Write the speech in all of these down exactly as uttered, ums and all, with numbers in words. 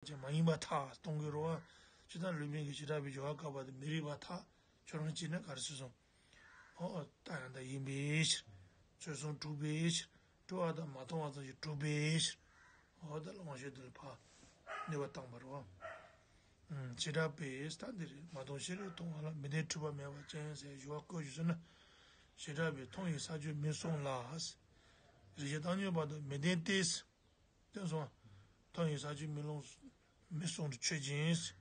ཅན་མ་ཡིན་པར་ཐལ་གཏོང་གི་རེད་བ། ཇི་ལྟར་ལུས་མིན་གྱི་བྱེ་བྲག་པའི་སྦྱོར་བ་བཀག་པ་དེ་མི་རིགས་པར་ཐལ། ཁྱོད་རང་གཅིག་ནི་ག་རེ་ཟེར་སོང་། ཨོ་ད་ཡང་དག་ཡིན་པའི་ཕྱིར། ཚུལ་གསུམ་གྲུབ་པའི་ཕྱིར། སྤྲོས་པ་དང་མ་མཐོང་བ་ཙམ་ཞིག་གྲུབ་པའི་ཕྱིར། ཨོ་ད་ལ་དབང་ཤེས་དེ་ལ་ཕར་གནོད་པ་བཏང་བ་རེད་བ། ཨུམ། བྱེ་བྲག་པས་ད་འདི་རེད། མ་མཐོང་ཕྱིར་མཐོང་བ་ལ་མི་ལྡན་འཁྲུལ་པ་མེད་པ་ཅན་ཟེར་ཞུ་བ་བཀོད་ཞུ་ཟེར་ན། བྱེ་བྲག་པས་མཐོང་བའི་ས་ཆོད་མི་གསུང་ལ། རིགས་ཤེས་བཏང་སྙོམས་པ་དང་མི་ལྡན་ཏེ། དེ་སོང་། མཐོང་བའི་ས་ཆོད་མི་ལོང་། མི་གསུང་ལ་ཆོས་ཅན།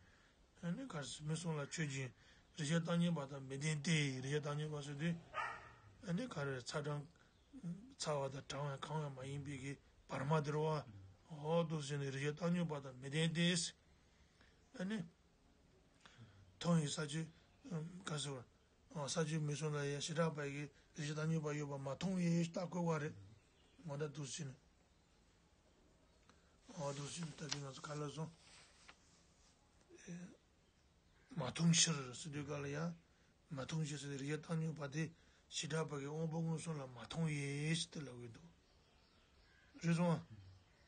ཨ་ནི་ག་རེ་ཟེར། མི་གསུང་ལ་ཆོས་ཅན། རིགས་ཤེས་བཏང་སྙོམས་པ་དང་མི་ལྡན་ཏེ། རིགས་ཤེས་བཏང་སྙོམས་པ་ཟེར་དུས། ཨ་ནི་ག་རེ་ཚ་གྲང་། ཚ་བ་དང་གྲང་བ་གང་ཡང་མ་ཡིན་པའི་གི་བར་མ་དེ་རེད་བ། འོ་འདུག་ཟེར་ནས་རིགས་ཤེས་བཏང་སྙོམས་པ་དང་མི་ལྡན་ཏེ། ཨ་ནི། མཐོང་བའི་ས་ཆོད། ག་ཟེར་བ། ས་ཆོད་མི་གསུང་ལ་ཡང་བྱེ་བྲག་པ་ཡིས་རིགས་ཤེས་བཏང་སྙོམས་པ་ཡོད་པ་མ་མཐོང་བས་ད་བཀོད་པ་རེད། འོ་ད་འདུག་ཟེར་ནས། འོ་འདུག་ཟེར་ནས་ད་དེ་ང་ཚོ་ག་ལ་སོང་། མ་མཐོང་ཕྱིར་ཟེར་དུས་ག་ལ་ཡང་། མ་མཐོང་ཕྱིར་ཟེར་དུས་རིགས་ཤེས་བཏང་སྙོམས་པ་དེ་བྱེ་བྲག་པ་གི་དབང་པོ་མངོན་སུམ་ལ་མ་མཐོང་བས་ཟེར་དེ་ལབ་ཀྱི་འདུག་རེད་སོང་ཨ།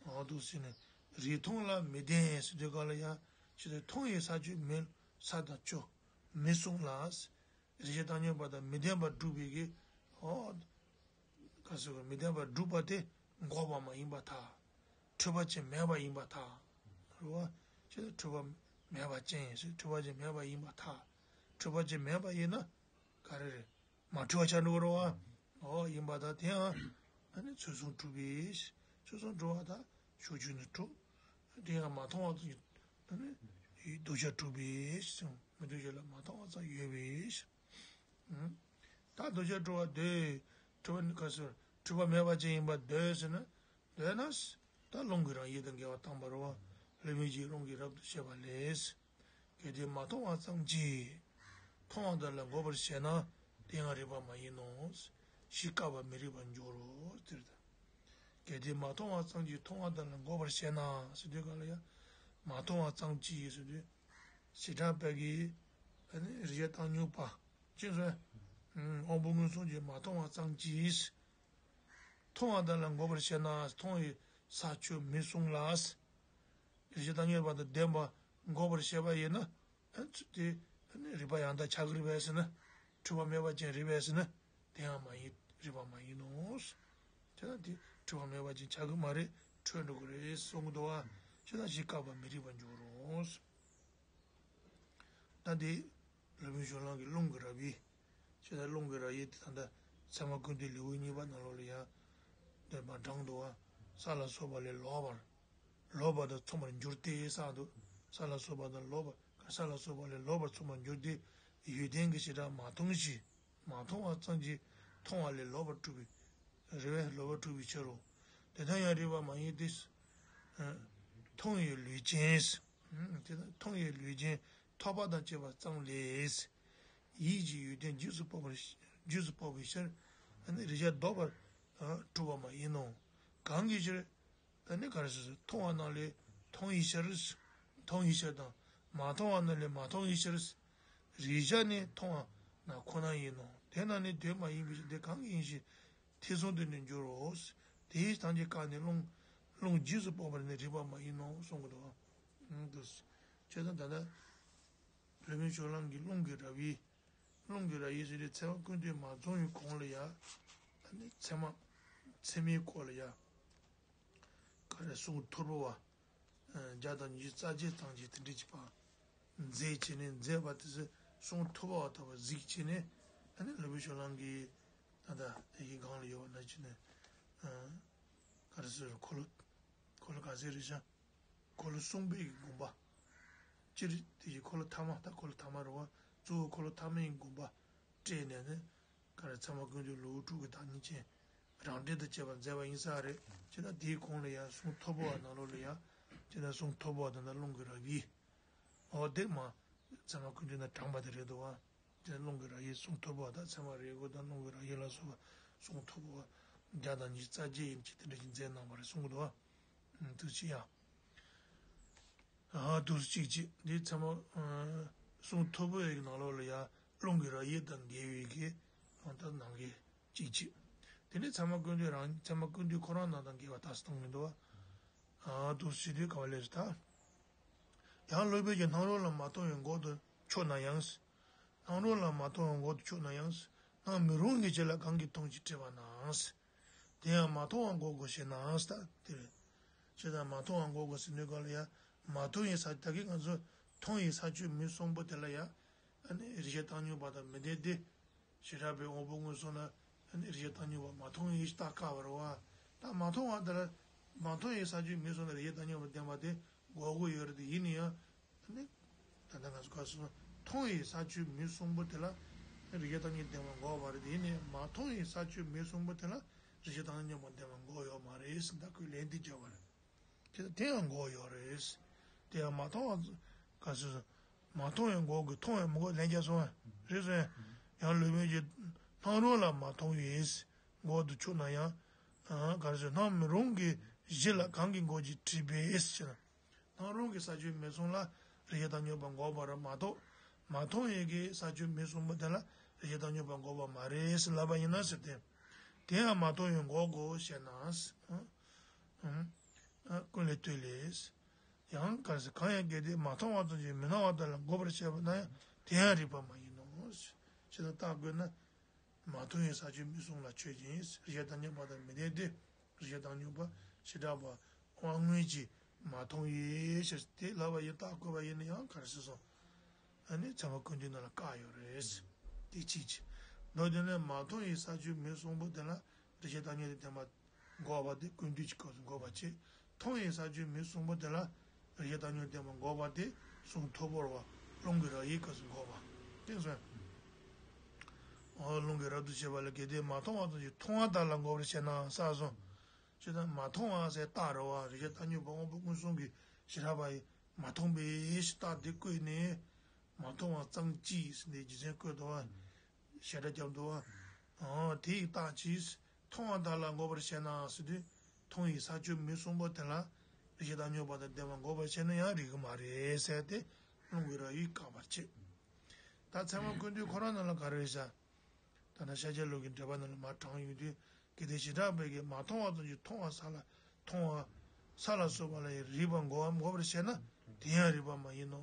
འོ་འདུག་ཟེར་ནས། རིགས་མཐོང་ལ་མི་ལྡན་ཟེར་དུས་ག་ལ་ཡང་། ཇི་ལྟར་མཐོང་བའི་ས་ཆོད་མི། ས་དང་ཆོས་མི་གསུང་ལ། རིགས་ཤེས་བཏང་སྙོམས་པ་དང་མི་ལྡན་པར་སྒྲུབ་པའི་གི། འོ། ག་ཟེར་བ། མི་ལྡན་པར་སྒྲུབ་པ་དེ་འགོག་པ་མ་ཡིན་པར་ཐལ། འཁྲུལ་པ་ཅན་མེད་པ་ཡིན་པར་ཐལ། རེད་བ། ཇི་ལྟར་འཁྲུལ་པ་མེད་པ་ཅན་ཟེར། འཁྲུལ་པ་ཅན་མེད་པ་ཡིན་པར་ཐལ། འཁྲུལ་པ་ཅན་མེད་པ་ཡིན་ན། ག་རེ་རེད། མ་འཁྲུལ་བ་ཆགས་འགྲོ་གི་རེད་བ། འོ་ཡིན་པ་དང་དེའང་། ཨ་ནི་ཚུལ་གསུམ་གྲུབ་པའི། ཚུལ་གསུམ་གྲུབ་པ་དང་ཕྱོགས་ཆོས་ནི་གྲུབ། དེ་ཡང་མ་མཐོང་བ་ཙམ། ཨ་ནི་གདུལ་བྱ་གྲུབ་པའི་ཕྱིར། མི་གདུལ་བྱ་ལ་མ་མཐོང་བ་ཙམ་ཡོད་པའི་ཕྱིར། ཨུམ། ད་གདུལ་བྱ་གྲུབ་པ་འདོད། གྲུབ་པ་ནི་ག་ཟེར། གྲུབ་པ་མེད་པ་ཅན་ཡིན་པར་འདོད་ཟེར་ན། འདོད་ན། ད་རླུང་གི་རང་ཡུལ་དང་འགལ་བ་བཏང་བ་རེད་བ། ལུས་མིན་གྱི་རླུང་གིས་རབ་ཏུ་བཤད་པ་ལས། གལ་ཏེ་མ་མཐོང་བ་ཙམ་གྱིས། མཐོང་བ་དག་ལ་འགོག་པར་བྱེད་ན། དེ་ཡང་རིགས་པ་མ་ཡིན་ནོ། གཞི་བཀག་པ་མི་རིགས་པར་འགྱུར་རོ་ཟེར་ད། གལ་ཏེ་མ་མཐོང་བ་ཙམ་གྱིས་མཐོང་བ་དག་ལ་འགོག་པར་བྱེད་ན་ཟེར་དུས་ག་ལ་ཡང་། མ་མཐོང་བ་ཙམ་གྱིས་ཟེར་དུས། བྱེ་བྲག་པ་གིས། ཨ་ནི་རིགས་ཤེས་བཏང་སྙོམས་པ། ཅི་ཟེར། ཨུམ། དབང་པོ་མངོན་སུམ་གྱིས་མ་མཐོང་བ་ཙམ་གྱིས། མཐོང་བ་དག་ལ་འགོག་པར་བྱེད་ན། མཐོང་བའི་ས་ཆོད་མི་གསུང་ལ། རིགས་ཤེས་བཏང་སྙོམས་པ་དང་ལྡན་པ་འགོག་པར་བྱེད་པ་ཡིན་ན། ཨ་ནི་དེ་ཨ་ནི་རིགས་པ་ཡང་དག་ཆགས་ཀྱི་རེད་པས་ཟེར་ན། འཁྲུལ་པ་མེད་པ་ཅན་རེད་པས་ཟེར་ན། དེ་ཡང་མ་ཡིན། རིགས་པ་མ་ཡིན་ནོ། བྱས་ན་དེ་འཁྲུལ་པ་མེད་པ་ཅན་ཆགས་ཀྱི་མ་རེད། འཕྲོད་འགྲོ་གི་རེད་གསུང་གི་འདུག་བ། བྱས་ན་གཞི་བཀག་པ་མི་རིགས་པར་འགྱུར་རོ། ད་དེ། སློབ་དཔོན་ཕྱོགས་གླང་གི་རླུང་གི་རབ་དབྱེ། ཇི་ལྟར་རླུང་གི་རབ་དབྱེ་དེ་ད་ལྟ་ཚད་མ་ཀུན་བཏུས་ལེའུ་གཉིས་པ་ནང་ལོགས་ལ་ཡང་། འདོད་པ་དྲངས་འདུག་བ། ས་ལ་སོགས་པ་ལས་ལོག་པར། ལོག་པ་དང་མཚུངས་པར་འགྱུར་ཏེ་གསུངས་འདུག་ས་ལ་སོགས་པ་དང་ལོག་པར། ས་ལ་སོགས་པ་ལས་ལོག་པར་མཚུངས་པར་འགྱུར་ཏེ། ཡོན་ཏན་གྱི་བྱེ་བྲག་མ་མཐོང་ཞིང་། མ་མཐོང་བ་ཙམ་གྱིས་མཐོང་བ་ལས་ལོག་པར་གྲུབ་པའི། རེད་པས། ལོག་པར་གྲུབ་པའི་ཕྱིར་རོ། དེ་ལྟར་ཡང་རིགས་པ་མ་ཡིན་ཏེ། མཐོང་བའི་ལུས་ཅན། དེ་ལྟར་མཐོང་བའི་ལུས་ཅན་ཐོབ་པ་དང་བཅས་པ་ཙམ་ལས། ཡིད་ཀྱི་ཡོན་ཏན་རྗེས་སུ་དཔོག་པར། རྗེས་སུ་དཔོག་པའི་ཕྱིར། ཨ་ནི་རེག་བྱ་ལྡོག་པར་གྲུབ་པ་མ་ཡིན་ནོ། གང་གི་ཕྱིར། ཨ་ནི་ག་རེ་ཟེར། མཐོང་བ་རྣམས་ལས་མཐོང་བའི་ཕྱིར། མཐོང་བའི་ཕྱིར་དང་། མ་མཐོང་བ་རྣམས་ལས་མ་མཐོང་བའི་ཕྱིར། རེག་བྱ་ནི་མཐོང་བ་རྣམས་ཁོ་ན་ཡིན་ནོ། དེ་རྣམས་ནི་དོན་མ་ཡིན་པའི་ཕྱིར། དེ་གང་གི་ཡིན་ཞེས་ཐེ་ཚོམ་དུ་ནི་འགྱུར་རོ། དེས་ཐམས་ཅད་བཀག་ནས་རླུང་། རླུང་རྗེས་སུ་དཔོག་པར་ནི་རིགས་པ་མ་ཡིན་ནོ་གསུང་གི་འདུག་བ། འདུག་སེ། བྱས་ཙང་ད་ལྟ་སློབ་དཔོན་ཕྱོགས་གླང་གི་རླུང་གི་རབ་དབྱེ། རླུང་གི་རབ་དབྱེ་ཟེར་དུས་ཚད་མ་ཀུན་བཏུས་མ་རྫོགས་པའི་གོང་ལ་ཡ། ཨ་ནི་ཚད་མ། ཚད་མའི་སྐོར་ལ་ཡ། ག་རེ་གསུང་ཐོར་བུ་བ། བརྒྱ་དང་ཉི་ཤུ་རྩ་བརྒྱད་ཙམ་གྱི་དེ་འདྲ་གྱི་པ། མཛད་བྱས་ནས་མཛད་པ་དེ་ཚོ་གསུང་ཐོར་བུ་བ་ལྟ་བུ་གཟིགས་བྱས་ནས། ཨ་ནི་སློབ་དཔོན་ཕྱོགས་གླང་གིས་ད་ལྟ་དེ་གི་སྒང་ལ་ཡོད་པ་ན་བྱས་ནས། ག་རེ་ཟེར། འཁོར་ལོ། འཁོར་ལོ་ག་ཚོད་རེད་ཤག་འཁོར་ལོ་གསུམ་པའི་གི་དགོངས་པ། སྤྱིར་དེ་བཞིན་འཁོར་ལོ་ཐ་མ། ད་འཁོར་ལོ་ཐ་མ་རེད་བ། གཙོ་བོ་འཁོར་ལོ་ཐ་མའི་དགོངས་པ་སྤྲད་ནས་ནི། ག་རེ། ཚད་མ་ཀུན་བཏུས་ལེའུ་དྲུག་གི་བདག་ཉིད་ཅན། རང་འགྲེལ་དང་བཅས་པ་མཛད་པ་ཡིན་ས་རེད། ཇི་ལྟར་དེའི་གོང་ལ་ཡང་གསུང་ཐོར་བུ་བ་ནང་ལོགས་ལ་ཡང་། ཇི་ལྟར་གསུང་ཐོར་བུ་བ་དང་། ད་རླུང་གི་རབ་དབྱེ། འོ་དེ་མ། ཚད་མ་ཀུན་བཏུས་ན་དྲངས་པ་དེ་རེད་འདུག་བ། དེ་རླུང་གི་རབ་དབྱེ་གསུང་ཐོར་བུ་བ་དང་། ཚད་མ་རེ་སྐོར་དང་རླུང་གི་རབ་དབྱེ་ལ་སོགས་པ་གསུང་ཐོར་བུ་བ་བརྒྱ་དང་ཉི་ཤུ་རྩ་བརྒྱད་ཡིན་གྱི་དེ་འདྲ་ཞིག་མཛད་གནང་བ་རེད་གསུང་གི་འདུག་བ། ཨ། དུས་ཅི་ཡང་། ཨ། དུས་གཅིག་གཅིག་འདི་ཚད་མ། ཨ། གསུང་ཐོར་བུ་བའི་ནང་ལོགས་ལ་ཡང་རླུང་གི་རབ་དབྱེ་དང་འགལ་བའི་གི་ཡང་དག་ནང་གི་གཅིག་གཅིག་དེ་ནས་ཚད་མ་ཀུན་བཏུས་རང་། ཚད་མ་ཀུན་བཏུས་ཁོ་རང་ནང་དང་འགལ་བ་ད་སྟོང་མི་འདུག་བ། ཨ། དུས་ཕྱི་དུས་ག་བ་ལས་རེད་ད། ཡང་སློབ་དཔོན་གྱིས་སྣང་རུང་ལ་མ་མཐོང་བའི་འགོག་ཏུ་ཆོག་ན་ཡང་། སྣང་རུང་ལ་མ་མཐོང་བའི་འགོག་ཏུ་ཆོག་ན་ཡང་། སྣང་མི་རུང་གི་རྗེས་ལ་གང་གིས་མཐོང་ཞེས་དྲིས་པ་ན། དེ་ཡང་མ་མཐོང་བ་འགོག་དགོས་ཞེ་ན་ད་དེ་རེད། ཅེས་དང་མ་མཐོང་བ་འགོག་དགོས་ཟེར་དུས་ག་ལ་ཡ། མ་མཐོང་བའི་ས་ད་གིན་ང་ཚོ་མཐོང་བའི་ས་བཅུ་མི་གསུམ་པོ་དེ་ལ་ཡ། ཨ་ནི་རིགས་ཤེས་བཏང་སྙོམས་པ་དང་མི་ལྡན་ཏེ། བྱེ་བྲག་པའི་དབང་པོ་མངོན་སུམ་ལ་ཨ་ནི་རིགས་ཤེས་བཏང་སྙོམས་པ་མ་མཐོང་བའི་ཞེས་བཏགས་དཀའ་བ་རེད་བ། ད་མ་མཐོང་བ་དེ་ལ་མ་མཐོང་བའི་ས་བཅུ་མི་གསུམ་ལ་རིགས་ཤེས་བཏང་སྙོམས་པ་ལྡན་པ་དེ་འགོག་དགོས་ཡོད་རེད་དེ། ཡིན་ན་ཡང་། ཨ་ནི། ད་ལྟ་ང་ཚོ་ག་སོ་མཐོང་བའི་ས་བཅུ་མི་གསུམ་པོ་དེ་ལ་རིགས་ཤེས་བཏང་སྙོམས་ལྡན་པ་འགོག་པ་རེད་དེ། ཡིན་ནའི་མ་མཐོང་བའི་ས་བཅུ་མི་གསུམ་པོ་དེ་ལ་རིགས་ཤེས་བཏང་སྙོམས་པ་ལྡན་པ་འགོག་ཡོད་མ་རེད་ཟེར་ད་ཁོས་ལན་འདི་བརྒྱབ་པ་རེད། དེ་དེ་ཡང་འགོག་ཡོད་རེད། དེ་ཡང་མ་མཐོང་བ་ག་སོ་སོ། མ་མཐོང་བའི་འགོག་གི་མཐོང་བའི་མི་འགོག་ལན་རྒྱག་སོང་བ་རེད་སོང་། ཡང་སློབ་དཔོན་གྱིས་སྣང་རུང་ལ་མ་མཐོང་བའི་འགོག་ཏུ་ཆུག་ན་ཡང་། ག་སོ་སོ་སྣང་མི་རུང་གི་གཞི་ལ་གང་གིས་འགོག་ཅེས་དྲིས་པས་ཟེར། སྣང་རུང་གི་ས་བཅུ་མི་གསུམ་ལ་རིགས་ཤེས་བཏང་སྙོམས་པ་འགོག་པ་རེད་མ་གཏོགས། མ་མཐོང་བའི་གི་ས་བཅུ་མི་གསུམ་པོ་དེ་ལ་རིགས་ཤེས་བཏང་སྙོམས་པ་འགོག་པ་མ་རེད་ཟེར་ལབ་པ་ཡིན་ན་ཟེར་ཏེ། དེ་ཡང་མ་མཐོང་བའི་འགོག་གོ་ཞེ་ན། ཀུན་ལས་བཏུས་ལས། ཡང་ག་ཟེར་གང་ཡང་གལ་ཏེ་མ་མཐོང་བ་ཙམ་གྱིས་མི་སྣང་བ་དག་ལ་འགོག་པར་བཤད་པ་ན་ཡང་དེ་ཡང་རིགས་པ་མ་ཡིན་ནོ། ཞེས་དང་རྟགས་བཀོད་ན། མ་མཐོང་བའི་ས་བཅུ་མི་གསུམ་ལ་ཆོས་ཅན། རིགས་ཤེས་བཏང་སྙོམས་པ་དང་མི་ལྡན་ཏེ། རིགས་ཤེས་བཏང་སྙོམས་པ་བྱེ་བྲག་པ་དབང་མངོན་གྱིས་མ་མཐོང་བའི་ཕྱིར་ཏེ་ལབ་པ་ཡིན། རྟགས་བཀོད་པ་ཡིན་ན་ཡང་ག་རེ་ཟེར་སོང་། ཨ་ནི་ཚད་མ་ཀུན་བཏུས་ནང་ལ་བཀག་ཡོད་རེད། དེ་གཅིག་བྱས། མདོར་བསྡུས་ན་མ་མཐོང་བའི་ས་བཅུ་མི་གསུམ་པོ་དེ་ལ་རིགས་ཤེས་བཏང་སྙོམས་ལྡན་པ་འགོག་པ་དེ་ཀུན་བཏུས་ཀྱི་སྐབས་སུ་འགོག་པ་བྱེད། མཐོང་བའི་ས་བཅུ་མི་གསུམ་པོ་དེ་ལ་རིགས་ཤེས་བཏང་སྙོམས་ལྡན་པ་འགོག་པ་དེ་གསུང་ཐོར་བུར་བ་རླུང་གི་རབ་དབྱེ་སྐབས་སུ་འགོག་པ། དེ་སོང་། འོ་རླུང་གིས་རབ་ཏུ་བྱེད་པ་ལ་གལ་ཏེ་མ་མཐོང་བ་ཙམ་གྱིས་མཐོང་བ་དག་ལ་འགོག་པར་བཤད་ན་ཟེར་སོང་། ཅེས་དང་མ་མཐོང་བ་ཟེར་རྟགས་རེད་བ། རིགས་ཤེས་བཏང་སྙོམས་པ་དབང་པོ་མངོན་སུམ་གྱི་བྱེ་བྲག་པ་ཡིས་མ་མཐོང་བའི་རྟགས་དེ་བཀོད་ནས། མ་མཐོང་བ་ཙམ་གྱིས་ཟེར་ནས་རྒྱུ་མཚན་བཀོད་འདུག་བ། ཞེ་དྲག་རྒྱབ་འདུག་བ། འོ་དེ་ཡི་རྟགས་ཀྱིས་མཐོང་བ་དག་ལ་འགོག་པར་བཤད་ན་ཟེར་དུས། མཐོང་བའི་ས་བཅུ་མི་གསུམ་པོ་དེ་ལ་རིགས་ཤེས་བཏང་སྙོམས་པ་དང་ལྡན་པ་འགོག་པར་བཤད་ན་ཡང་རིགས་ཀྱི་མ་རེད་ཟེར་ཏེ་རླུང་གི་རབ་དབྱེས་བཀག་པར་བྱེད། ད་ཚད་མ་ཀུན་བཏུས་ཁོ་རང་ནང་ལ་ག་རེ་བཞག་ད་ལྟ་ཤཱཀྱ་ལུགས་ཀྱི་འགྲེལ་པ་ནང་ལ་མར་དྲངས་ཡོང་དུས། གལ་ཏེ་བྱེ་བྲག་པའི་གིས་མ་མཐོང་བ་ཙམ་གྱིས་མཐོང་བ་ས་ལ་མཐོང་བ་ས་ལ་སོགས་པ་ལ་ཡང་རིགས་པ་འགོག་པ་འགོག་པར་བཤད་ན་དེ་ཡང་རིགས་པ་མ་ཡིན་ནོ།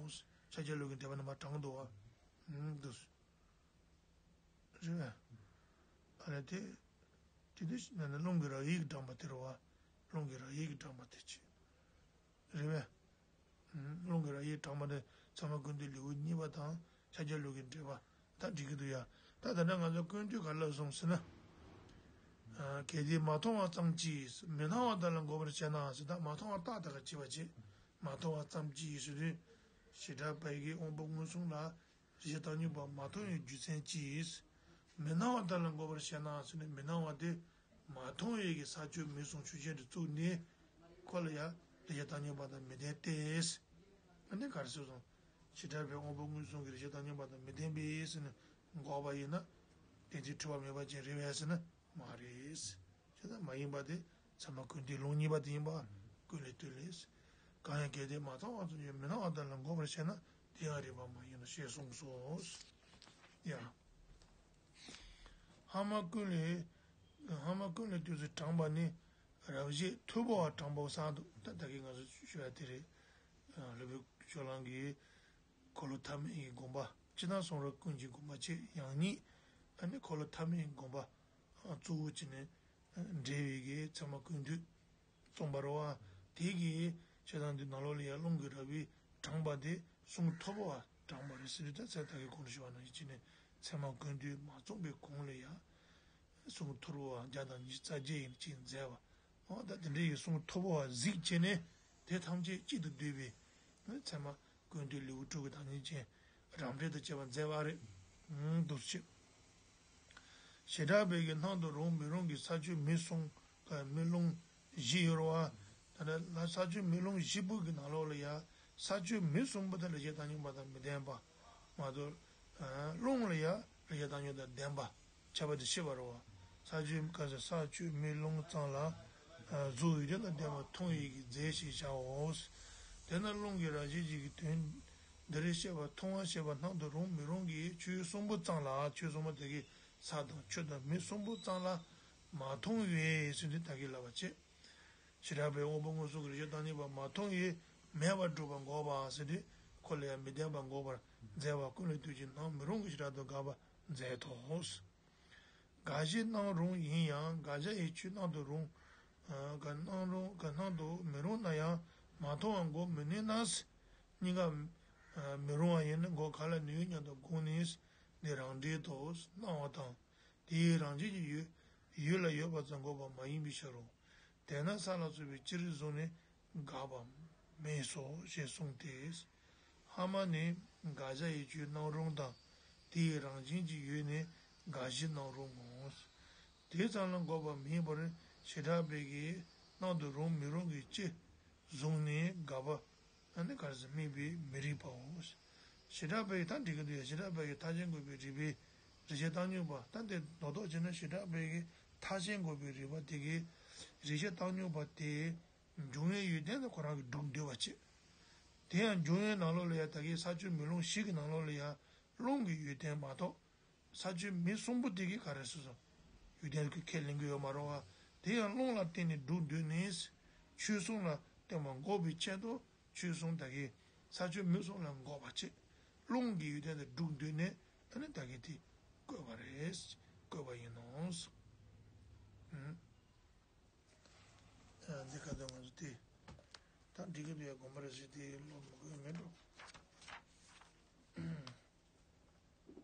ཤཱཀྱ་ལུགས་ཀྱི་འགྲེལ་པ་ནང་མར་དྲངས་འདུག་བ། འདུག་རེད་པས། ཨ་ནི་དེ། དེ་དུས་ན་ནི་རླུང་གི་རབ་དབྱེ་གིས་དྲངས་པ་དེ་རེད་བ། རླུང་གི་རབ་དབྱེ་གིས་དྲངས་པ་དེ་ཅི། རེད་པས། རླུང་གི་རབ་དབྱེ་དྲངས་པ་དེ་ཚད་མ་ཀུན་བཏུས་ལེའུ་གཉིས་པ་དང་ཤཱཀྱ་ལུགས་ཀྱི་འགྲེལ་པ་ད་འགྲིག་གི་འདུག་ཡ། ད་ད་ལྟ་ང་ཚོ་ཀུན་བཏུས་ག་ལབ་སོང་ཟེར་ན། གལ་ཏེ་མ་མཐོང་བ་ཙམ་གྱིས་མི་སྣང་བ་དག་ལ་འགོག་པར་བྱེད་ན་ཟེར། ད་མ་མཐོང་བ་རྟགས་དེ་ག་བྱེད་པ་བྱེད། མ་མཐོང་བ་ཙམ་གྱིས་ཟེར་དུས། བྱེ་བྲག་པའི་གི་དབང་པོ་མངོན་སུམ་ལ། རིགས་ཤེས་བཏང་སྙོམས་པ་མ་མཐོང་བའི་རྒྱུ་མཚན་གྱིས། མི་སྣང་བ་དག་ལ་འགོག་པར་བཤད་ན་ཟེར་ནས་མི་སྣང་བ་དེ་མ་མཐོང་བའི་གི་ས་བཅུ་མི་གསུམ་ཆོས་ཅན་དུ་བཙུགས་ནས་ཁོ་ལ་ཡང་རིགས་ཤེས་བཏང་སྙོམས་པ་དང་མི་ལྡན་ཏེ། ཨ་ནི་ག་རེ་ཟེར་སོང་། བྱེ་བྲག་པའི་དབང་པོ་མངོན་སུམ་གྱི་རིགས་ཤེས་བཏང་སྙོམས་པ་དང་མི་ལྡན་པས་ཟེར་ནས་འགོག་པ་ཡིན་ན། དེ་ཚེ་འཁྲུལ་པ་མེད་པ་ཅན་རེད་པས་ཟེར་ན། མ་རེད། ཅེས་དང་མ་ཡིན་པ་དེ་ཚད་མ་ཀུན་བཏུས་ལུང་གཉིས་པ་དེ་ཡིན་པ་ཀུན་ལས་བཏུས་ལས། གང་ཡང་གལ་ཏེ་མ་མཐོང་བ་ཙམ་གྱིས་མི་སྣང་བ་དག་ལ་འགོག་པར་བྱེད་ན་དེ་ཡང་རིགས་པ་མ་ཡིན་ནོ་ཞེས་གསུངས་སོ། ཡ། ཧ་མ་ཀུན་ལས། ཧ་མ་ཀུན་ལས་བཏུས་སུ་དྲངས་པ་ནི་རབ་བྱེད་ཐོར་བུ་བ་དྲངས་པ་གསར་དུ་ད་ལྟ་གི་ང་ཚོ་ཞུ་ཡ་དེ་རེད། སློབ་དཔོན་ཕྱོགས་གླང་གིས། འཁོར་ལོ་ཐ་མལ་གྱི་དགོངས་པ། སྤྱིར་བཏང་གསུང་རབ་ཀུན་གྱི་དགོངས་པ་བཅས་ཡང་སྙིང་། ཨ་ནི་འཁོར་ལོ་ཐ་མལ་གྱི་དགོངས་པ་གཙོ་བོ་བྱས་ནས་འགྲེལ་བའི་གི་ཚད་མ་ཀུན་བཏུས་རྩོམ་པ་རེད་བ། དེ་གི་ཆོས་ཐམས་ཅད་ནང་ལོགས་ལ་ཡང་རླུང་གི་རབ་དབྱེ་དྲངས་པ་དེ་གསུང་ཐོར་བུ་བ་དྲངས་པ་རེད་ཟེར་དུས། ད་ཚེ་ད་གི་གོང་དུ་ཞུས་པ་ནང་བཞིན་བྱས་ནས་ཚད་མ་ཀུན་བཏུས་མ་རྩོམ་པའི་གོང་ལ་ཡང་། གསུང་ཐོར་བུ་བ་བརྒྱ་དང་ཉི་ཤུ་རྩ་བརྒྱད་ཡིན་ཅེས་མཛད་པ། འོ་ད་དེ་འདྲའི་གསུང་ཐོར་བུ་བ་གཟིགས་བྱས་ནས་དེ་ཐམས་ཅད་གཅིག་ཏུ་བསྡུས་པའི་ཚད་མ་ཀུན་བཏུས་ལེའུ་དྲུག་གི་བདག་ཉིད་ཅན་རབ་འབྲིང་དང་བཅས་པ་མཛད་པ་རེད། འདུག་སེ་བྱས། བྱེ་བྲག་པའི་གི་སྣང་དུ་རུང་མི་རུང་གི་ས་བཅུ་མི་གསུམ་མི་རླུང་བཞི་ཡོད་རེད་བ། ད་ལྟ་ལ་ས་བཅུ་མི་རླུང་བཞི་པོ་གི་ནང་ལོགས་ལ་ཡ་ས་བཅུ་མི་གསུམ་པོ་དེ་རིགས་ཤེས་བཏང་སྙོམས་པ་དང་མི་ལྡན་པ་མ་གཏོགས། རླུང་ལ་ཡ་རིགས་ཤེས་བཏང་སྙོམས་དང་ལྡན་པ། ཁྱབ་པ་དེ་ཤེས་པ་རེད་བ། ས་བཅུ་ག་ས་ས་བཅུ་མི་རླུང་ཙམ་ལ་གཟུགས་ཡུལ་ཅན་དང་ལྡན་པ་མཐོང་བའི་གི་རྫས་ཞེས་བྱའོ། དེས་ན་རླུང་གི་རབ་བྱེད་ཀྱི་དོན་འདིར་བཤད་པ་མཐོང་བ་ཞེས་པ་སྣང་དུ་རུང་མི་རུང་གི་ཆོས་གསུམ་པོ་ཙམ་ལ། ཆོས་གསུམ་པོ་དེ་གི་ས་དང་ཆུ་དང་མི་གསུམ་པོ་ཙམ་ལ་མ་མཐོང་བས་ཟེར་དུས་ད་གིན་ལབ་པ་བྱས། བྱེ་བྲག་པའི་དབང་པོ་མངོན་སུམ་གྱི་རིགས་ཤེས་བཏང་སྙོམས་པ་མ་མཐོང་བས་མེད་པར་སྒྲུབ་པ་འགོག་པ་ཟེར་དུས། ཁོ་ལ་ཡང་མི་ལྡན་པ་འགོག་པར་མཛད་པ་ཀུན་ལས་བཏུས་ཀྱི་ནང་མི་རུང་གི་བྱེ་བྲག་ཏུ་དགག་པ་མཛད་དོ། དགག་གཞི་སྣང་རུང་ཡིན་ཡང་དགག་བྱ་ཡི་ཆོས་སྣང་དུ་རུང་། དགག་སྣང་རུང་དགག་སྣང་དུ་མི་རུང་ན་ཡང་མ་མཐོང་བ་འགོག་མི་ནུས་ན། གཉིས་ཀ་མི་རུང་བ་ཡིན་ན་འགོག་ག་ལ་ནུས་སྙམ་དུ་དགོངས་ནས་འདི་རང་འགྲེལ་དུ་སྣང་བ་དང་། དེའི་རང་བཞིན་གྱིས་ཡོད་ཡོད་ལ་ཡོད་པ་ཙམ་འགོག་པ་མ་ཡིན་པའི་ཕྱིར་རོ། དེས་ན་ས་ལ་སོགས་པའི་སྤྱིར་བཟུང་ནས་དགག་པ་མེད་སོ་ཞེས་གསུངས་ཏེ། སྔ་མ་ནི་དགག་བྱ་ཡི་ཆོས་སྣང་རུང་དང་དེའི་རང་བཞིན་གྱིས་ཡོད་ནས་དགག་གཞི་སྣང་རུང་ངོ་། དེ་ཙམ་ལ་འགོག་པ་མིན་པར་བྱེ་བྲག་པའི་གི་སྣང་དུ་རུང་མི་རུང་གི་སྤྱི་བཟུང་ནས་དགག་པ། ཨ་ནི་ག་རེ་ཟེར་དམིགས་པའི་མི་རིགས་པའོ། བྱེ་བྲག་པའི་གི་ད་འགྲིག་གི་འདུག་ཡ། བྱེ་བྲག་པའི་གི་མཐའ་ཅན་འགོག་པའི་རིགས་པའི་རིགས་ཆད་བཏང་སྙོམས་པ་ད་འདི་རྡོག་རྡོག་བྱས་ན་བྱེ་བྲག་པའི་གི་མཐའ་ཅན་འགོག་པའི་རིགས་པ་དེ་གི་རིགས་ཆད་བཏང་སྙོམས་པ་དེ་འབྱུང་བའི་ཡོན་ཏན་དེ་ཁོ་རང་གི་སྒྲུབ་འདོད་པ་བྱེད། དེ་ཡང་འབྱུང་བའི་ནང་ལོགས་ལ་ཡ་ད་གི་ས་ཆུ་མེ་རླུང་བཞི་གི་ནང་ལོགས་ལ་ཡ་རླུང་གི་ཡོན་ཏན་མ་གཏོགས། ས་ཆུ་མེ་གསུམ་པོ་དེ་གིས་ག་རེ་སོ་སོ། ཡོན་ཏན་ཁས་ལེན་གྱི་ཡོད་མ་རེད་བ། དེ་ཡང་རླུང་ལ་བརྟེན་ནས་སྒྲུབ་འདོད་ནས། ཆོས་གསུམ་ལ་བརྟེན་པ་འགོག་པའི་ཆེད་དུ་ཆོས་གསུམ་དག་གིས་ས་ཆུ་མེ་གསུམ་ལ་འགོག་པ་བྱེད། རླུང་གི་ཡོན་ཏན་དེ་སྒྲུབ་འདོད་ནས་ཨ་ནི་དག་གིས་དེ་བཀོད་པ་རེད། བཀོད་པ་ཡིན་ནོ། ཨ་འདི་ག་དུས་ང་ཚོ་དེ་ད་འགྲིག་གི་འདུག་ཡ། དགོངས་པ་རེ་ཞིག་དེ་ཀློག་མི་དགོས་མེད་འགྲོ།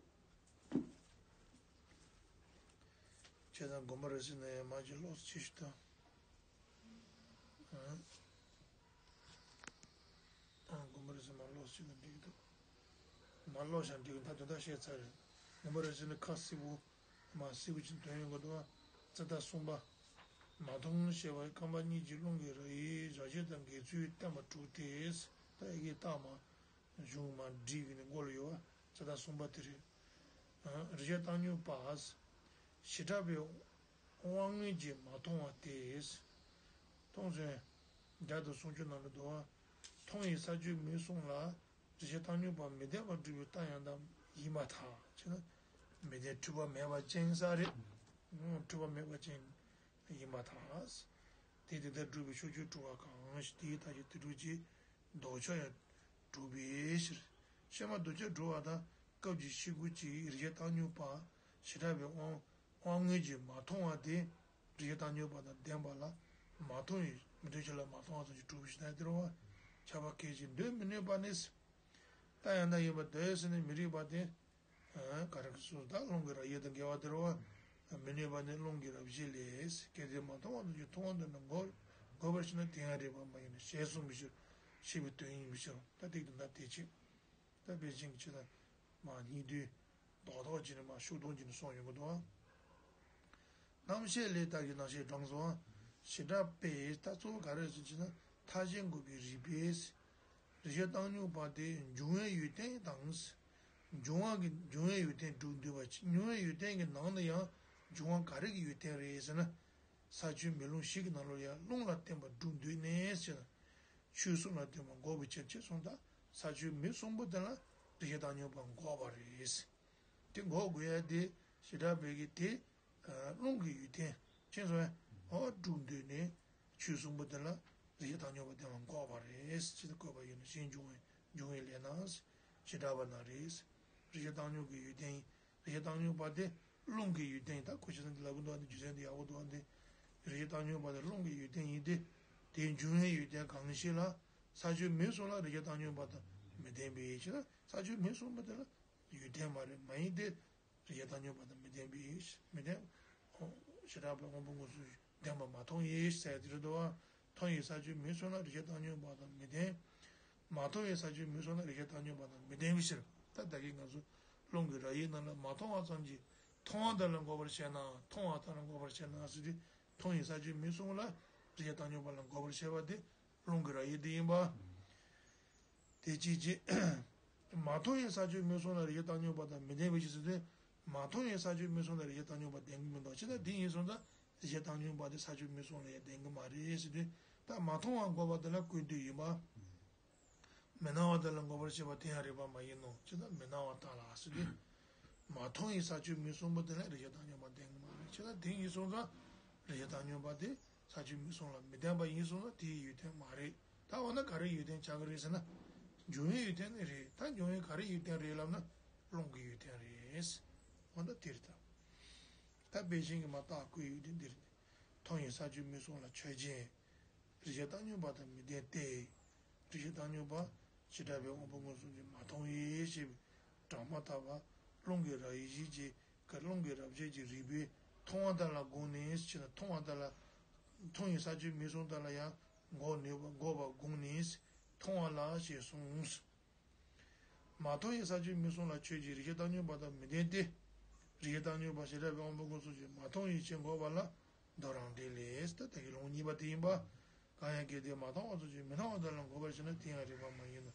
བྱས་ཙང་དགོངས་པ་རེ་ཟིན་ན་ཡང་མ་གྱིས་ལོག་ཅི་ཞིག་དང་། ཨང་། དགོངས་པ་རེ་ཟིན་མ་ལོག་ཅི་ན་འགྲིག་འདུག་མ་ལོག་ཤང་འགྲིག་ད་དོན་དག་བཤད་ཚར་རེད། དགོངས་པ་རེ་ཟིན་ནི་ཁ་སིབ་བུ། མ་སིབ་བུ་ཅིག་དོན་ཡོང་གི་འདུག་ཙི་ད་གསུམ་པ། མ་མཐོང་ཞེས་པ་རྐང་པ་གཉིས་ཀྱི་རླུང་གི་ར་ཡིས་བཞག་བྱེད་དང་འགལ་ཚུལ་བསྟན་པ་དྲུག་སྟེ། ད་ཨི་གེ་རྟགས་མ། གཞུང་མ་བསྒྲིགས་ཀྱི་ནི་མགོ་ལ་ཡོད་པ་ཙི་ད་གསུམ་པ་དེ་རེད། རིགས་ཆད་བཏང་སྙོམས་པ། བྱེ་བྲག་པའི་དབང་མངོན་གྱིས་མ་མཐོང་བ་སྟེ། མཐོང་ཚུལ། རྒྱ་དང་གསུང་ཆོས་ནང་ལ་འདུག་པ། མཐོང་བའི་ས་ཆུ་མེ་གསུམ་ལ་རིགས་ཆད་བཏང་སྙོམས་པ་མི་ལྡན་པར་སྒྲུབ་པའི་རྟགས་ཡང་དག་ཡིན་པར་ཐལ། ཅེ་ན། མི་ལྡན་འཁྲུལ་པ་མེད་པ་ཅན་ས་རེད། འཁྲུལ་པ་མེད་པ་ཅན་ཡིན་པར་ཐལ། དེ་དེ་ལྟར་སྒྲུབ་པའི་ཕྱོགས་ཆོས་དྲུག་པ་གང་ཞིག་དེའི་མཐའ་བཞི་དེ་དྲུག་ཅེས། ལྡོག་ཕྱོགས་ཡང་དྲུག་པའི་ཕྱིར། ཤེས་པ་ལྡོག་ཕྱོགས་དྲུག་པ་དང་སྐབས་ཀྱི་ཤེས་དགོས་ཀྱི་རིགས་ཆད་བཏང་སྙོམས་པ། བྱེ་བྲག་པའི་དབང་དབང་མངོན་གྱིས་མ་མཐོང་བ་དེ། རིགས་ཆད་བཏང་སྙོམས་པ་དང་ལྡན་པ་ལ་མ་མཐོང་བའི་མི་འདོད་ཆོས་ལ་མ་མཐོང་བ་ཙམ་གྱིས་གྲུབ་པའི་ཕྱིར་ན་དེ་རུ་བ། ཁྱབ་པ་སྐད་ཅིག་འདོད་མི་ནུས་པ་ནི། རྟགས་ཡང་དག་ཡིན་པར་འདོད་ཟེར་ནས་མི་རིགས་པ་དེ། ག་རེ་གི་སོ་ད་རླུང་གི་ར་ཡིས་དང་འགལ་བ་དེ་རུ་བ། མི་ནུས་པ་ནི་རླུང་གི་ར་བཞི་ལས། གལ་ཏེ་མ་མཐོང་བ་དང་ཀྱང་མཐོང་བ་འདོད་ན་འགོག་འགོག་པར་བྱེད་ན་དེ་ཡང་རིགས་པ་མ་ཡིན་ནོ་ཞེས་གསུངས་པའི་ཕྱིར། ཞེས་པའི་དོན་ཡིན་པའི་ཕྱིར་ད་ཏིག་ཏུ་ན་དེ་ཆེ། ད་དཔེ་ཅན་གྱི་ཆེད་དུ་མ་སྙིང་བསྡུས། རྡོག་རྡོག་ཅིག་ནས་མ་ཤུགས་གཏོང་ཅིག་ནས་གསུངས་ཡོང་གི་འདུག་ཨ། རྣམ་བཤད་ལས་ལྟ་བའི་རྣམ་བཤད་དྲངས་སོ། བྱེ་བྲག་པས་ད་གཙོ་བོ་ག་རེ་ཟེར་ཅེ་ན་མཐའ་ཅན་འགོག་པའི་རིགས་པས། རིགས་ཆད་བཏང་སྙོམས་པ་དེ་འབྱུང་བའི་ཡོན་ཏན་དང་། འབྱུང་བ་གི་འབྱུང་བའི་ཡོན་ཏན་སྒྲུབ་འདོད་པ་ཅིག་འབྱུང་བའི་ཡོན་ཏན་གྱི་ནང་དུ་ཡང་འབྱུང་བ་ག་རེ་གི་ཡོན་ཏན་རེད་ཟེར་ན། ས་ཆུ་མེ་རླུང་བཞི་གི་ནང་ལོགས་ཡང་རླུང་ལ་བརྟེན་པ་སྒྲུབ་འདོད་ནས་ཟེར་ན། ཆོས་གསུམ་ལ་བརྟེན་པ་འགོག་པའི་ཕྱིར་ཅེས་གསུངས་ད། ས་ཆུ་མེ་གསུམ་པོ་དེ་ལ་རིགས་ཆད་བཏང་སྙོམས་པ་འགོག་པ་རེད། དེ་འགོག་དགོས་ཡ་དེ་བྱེ་བྲག་པའི་གི་དེ། རླུང་གི་ཡོན་ཏན་ཅན་སོ་ཡ། འོ་སྒྲུབ་འདོད་ནས་ཆོས་གསུམ་པོ་དེ་ལ་རིགས་ཆད་བཏང་སྙོམས་པ་བསྟན་པ་འགོག་པ་རེད་ཅེས་བཀོད་པ་ཡིན་ནོ། གཞན་འབྱུང་བའི་འབྱུང་བའི་ལས་ན་བྱེ་བྲག་པ་ན་རེད། རིགས་ཆད་བཏང་སྙོམས་ཀྱི་ཡོན་ཏན་ཡིན། རིགས་ཆད་བཏང་སྙོམས་པ་དེ་རླུང་གི་ཡོན་ཏན་ཡིན། ད་གོ་ཆ་ཚང་གི་ལབ་གི་འདུག་ཨ་འདི་རྒྱུ་མཚན་འདི་ཡག་པོ་འདུག་ཨ་འདི། རིགས་ཆད་བཏང་སྙོམས་པ་དེ་རླུང་གི་ཡོན་ཏན་ཡིན་ཏེ། དེའི་འབྱུང་བའི་ཡོན་ཏན་གང་ཞིག་ལ་ས་ཆུ་མེ་གསུམ་ལ་རིགས་ཆད་བཏང་སྙོམས་པ་དང་མི་ལྡན་པའི་ཕྱིར་ན་ས་ཆུ་མེ་གསུམ་པོ་དེ་ལ་ཡོན་ཏན་མ་རེད་མ་ཡིན་ཏེ། རིགས་ཆད་བཏང་སྙོམས་པ་དང་མི་ལྡན་པའི་མི་ལྡན། བྱེ་བྲག་པའི་དབང་པོ་དངོས་སུ་ལྡན་པ་མ་མཐོང་ཡིན་ཟེར་དེ་རེད་དོ། མཐོང་བའི་ས་ཆུ་མེ་གསུམ་ལ་རིགས་ཆད་བཏང་སྙོམས་པ་དང་མི་ལྡན། མ་མཐོང་བའི་ས་ཆུ་མེ་གསུམ་ལ་རིགས་ཆད་བཏང་སྙོམས་པ་དང་མི་ལྡན་པའི་ཕྱིར། ད་ལྟ་གི་ང་ཚོ་རླུང་གི་ར་ཡིས་རྣམས་ལ་མ་མཐོང་བ་ཙམ་གྱིས་མཐོང་བ་དག་ལ་འགོག་པར་བྱེད་ན་མཐོང་བ་དག་ལ་འགོག་པར་བྱེད་ན་ཟེར་ཏེ་མཐོང་བའི་ས་ཆུ་མེ་གསུམ་ལ་རིགས་ཆད་བཏང་སྙོམས་པ་ལ་འགོག་པར་བྱེད་པ་དེ་རླུང་གི་ར་ཡིས་དེ་ཡིན་པ། དེ་གཅིག་བྱས། མ་མཐོང་བའི་ས་ཆུ་མེ་གསུམ་ལ་རིགས་ཆད་བཏང་སྙོམས་པ་དང་མི་ལྡན་པའི་ཕྱིར་ཟེར་ཏེ། མ་མཐོང་བའི་ས་ཆུ་མེ་གསུམ་ལ་རིགས་ཆད་བཏང་སྙོམས་པ་ལྡན་གྱི་མི་འདུག་ཅི་ལྟར་དེ་ཡིན་སོང་ཙང་རིགས་ཆད་བཏང་སྙོམས་པ་དེ་ས་ཆུ་མེ་གསུམ་ལ་ཡང་ལྡན་གྱི་མ་རེད་ཟེར་ཏེ། ད་མ་མཐོང་བ་འགོག་པ་དེ་ལ་ཀུན་བཏུས་ཡིན་པ། མི་སྣང་བ་དེ་ལ་འགོག་པར་བྱེད་པ་དེ་ཡང་རིགས་པ་མ་ཡིན་ནོ། ཅི་ལྟར་མི་སྣང་བ་དག་ལ་ཟེར་ཏེ། མ་མཐོང་བའི་ས་ཆུ་མེ་གསུམ་པོ་དེ་ལ་རིགས་ཆད་བཏང་སྙོམས་པ་ལྡན་གྱི་མ་རེད། ཅི་ལྟར་དེ་ཡིན་སོང་ཙང་རིགས་ཆད་བཏང་སྙོམས་པ་དེ། ས་ཆུ་མེ་གསུམ་ལ་མི་ལྡན་པ་ཡིན་སོང་ན་དེའི་ཡོན་ཏན་མ་རེད། ད་འོ་ན་ག་རེ་ཡོན་ཏན་ཆགས་ཀྱི་རེད་ཟེར་ན། འབྱུང་བའི་ཡོན་ཏན་ནི་རེད། ད་འབྱུང་བའི་ག་རེ་ཡོན་ཏན་རེད་ལབ་ན། རླུང་གི་ཡོན་ཏན་རེད། འོ་ན་དེ་རེད་ད། ད་དཔེ་ཅན་གྱིས་མར་བརྟག་བཀོད་ཡོད་དེ་འདིར། མཐོང་བའི་ས་བཅུད་མིག་གསུམ་ལ་ཆོས་ཅན། རེག་བྱའི་བཏང་སྙོམས་པ་དང་མི་ལྡན་ཏེ། རེག་བྱའི་བཏང་སྙོམས་པ་བྱེ་བྲག་པའི་དབང་པོ་མངོན་སུམ་གྱིས་མ་མཐོང་བས་ཞེས་པའི་གྲངས་མ་དག་པ། རླུང་གི་རབ་དབྱེ་བཞི་གི་རླུང་གི་རབ་བྱེད་ཀྱི་རིགས་པས་མཐོང་བ་དག་ལ་དགོངས་ནས་ཞེ་ན། མཐོང་བ་དག་ལ། མཐོང་བའི་ས་བཅུད་མིག་གསུམ་དག་ལ་ཡང་འགོག་ནུས་པ་འགོག་པར་དགོངས་ནས་མཐོང་བ་ལ་ཞེས་གསུངས། མ་མཐོང་བའི་ས་བཅུད་མིག་གསུམ་ལ་ཆོས་ཅན། རེག་བྱའི་བཏང་སྙོམས་པ་དང་མི་ལྡན་ཏེ། རེག་བྱའི་བཏང་སྙོམས་པ་བྱེ་བྲག་པའི་དབང་པོ་མངོན་སུམ་གྱིས་མ་མཐོང་བས་ཞེས་འགོག་པ་ལ་འདོད་རུང་འགྲེལ་ལས། ད་དེ་གི་ལུང་གཉིས་པ་དེ་ཡིན་པ། གང་ཡང་གལ་ཏེ་མ་མཐོང་བ་ཙམ་གྱིས་མི་སྣང་བ་དག་ལ་འགོག་པར་བྱེད་ན་དེ་ཡང་རིགས་པ་མ་ཡིན་ནོ་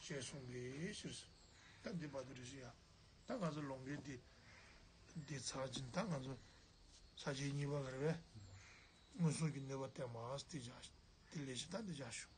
ཞེས་གསུངས་པའི་ཕྱིར། ད་འདི་བར་དུ་རེ་ཞིག་ཡ། ད་ང་ཚོ་ལུང་འདྲེན་འདི་འདི་ཚར་ཅིང་ད་ང་ཚོ་ས་བཅད་གཉིས་པ་ག་རེ་བས། མངོན་སུམ་གྱི་ནུས་པ་བསྟན་པ་དེ་བཞག་དེ་ལས་ཤིག་ད་འདི་བཞག་ཞུ།